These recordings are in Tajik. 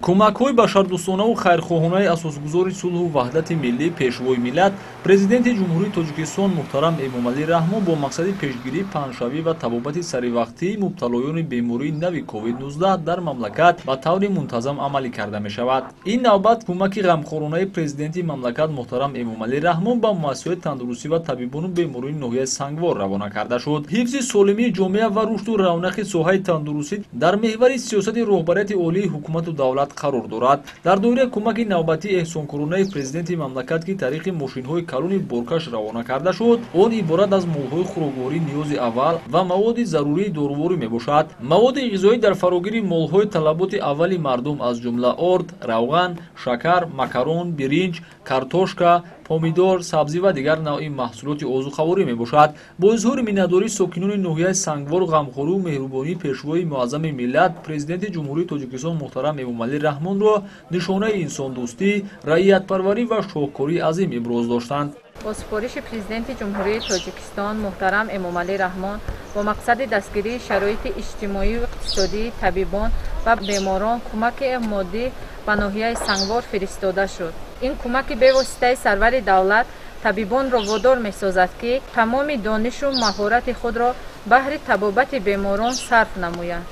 Кӯмакҳои башардӯстонаву хайрхоҳонаи асосгузори сулҳу ваҳдати миллӣ, пешвои миллат, Президенти Ҷумҳурии Тоҷикистон муҳтарам Эмомалӣ Раҳмон бо мақсади пешгирии паҳншавӣ ва табобати саривақтии мубталоёни бемории нави COVID-19 дар мамлакат ба таври мунтазам амалӣ карда мешавад. Ин навбат кӯмаки ғамхоронаи президенти мамлакат муҳтарам Эмомалӣ Раҳмон ба муассисаҳои тандурустӣ ва табибону беморони ноҳияи Сангвор равона карда шуд. Ҳифзи солимии ҷомеа ва рушду равнақи соҳаи тандурустӣ дар меҳвари сиёсати роҳбарияти олии ҳукумату давлат қарор дорад. Дар доираи кӯмаки навбатии эҳсонкоронаи президенти мамлакат, ки тариқи мошинҳои калони боркаш равона карда шуд, он иборат аз молҳои хӯрокворӣ ниёзи аввал ва маводи зарурии доруворӣ мебошад. Маводи ғизоӣ дар фарогири молҳои талаботи аввали мардум, аз ҷумла орд, равған, шакар, макарон, биринҷ, картошка, помидор, сабзӣ ва дигар навъи маҳсулоти озуқаворӣ мебошад. Бо изҳори миннатдории сокинони ноҳияи Сангвор, ғамхорию меҳрубонии пешвои муаззами миллат, Президенти Ҷумҳурии Тоҷикистон муҳтарам Эмомалӣ Раҳмонро нишонаи инсондӯстӣ, раиятпарварӣ ва шоҳкории азим иброз доштанд. Бо супориши Президенти Ҷумҳурии Тоҷикистон муҳтарам Эмомалӣ Раҳмон бо мақсади дастгирии шароити иҷтимоию иқтисодии табибон ва беморон кӯмаки моддӣ ба ноҳияи Сангвор фиристода шуд. Ин кӯмаки бевоситаи сарвари давлат табибонро водор месозад, ки тамоми донишу маҳорати худро баҳри табобати беморон сарф намоянд.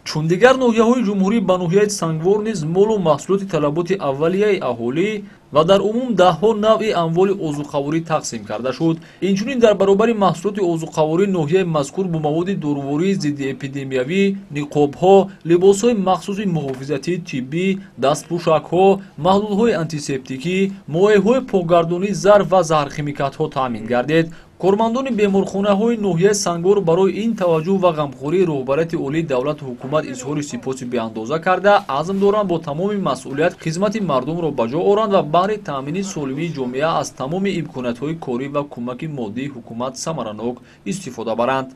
Чун дигар ноҳияҳои ҷумҳурӣ, ба ноҳияи Сангвор низ молу маҳсулоти талаботи аввалияи аҳолӣ ва дар умум даҳҳо навъи амволи озуқаворӣ тақсим карда шуд. Инчунин дар баробари маҳсулоти озуқаворӣ ноҳияи мазкур бо маводи дорувории зиддиэпидемиявӣ, ниқобҳо, либосҳои махсуси муҳофизатии тиббӣ, дастпӯшакҳо, маҳлулҳои антисептикӣ, моеъҳои покгардонии зарф ва заҳрхимикатҳо таъмин гардид. Кормандони беморхонаҳои ноҳияи Сангвор барои ин таваҷҷӯҳ ва ғамхории роҳбарияти олии давлату ҳукумат изҳори сипоси беандоза карда, азм доранд бо тамоми масъулият хизмати мардумро ба ҷо оранд ва баҳри таъмини солимии ҷомеа аз тамоми имкониятҳои корӣ ва кӯмаки моддии ҳукумат самаранок истифода баранд.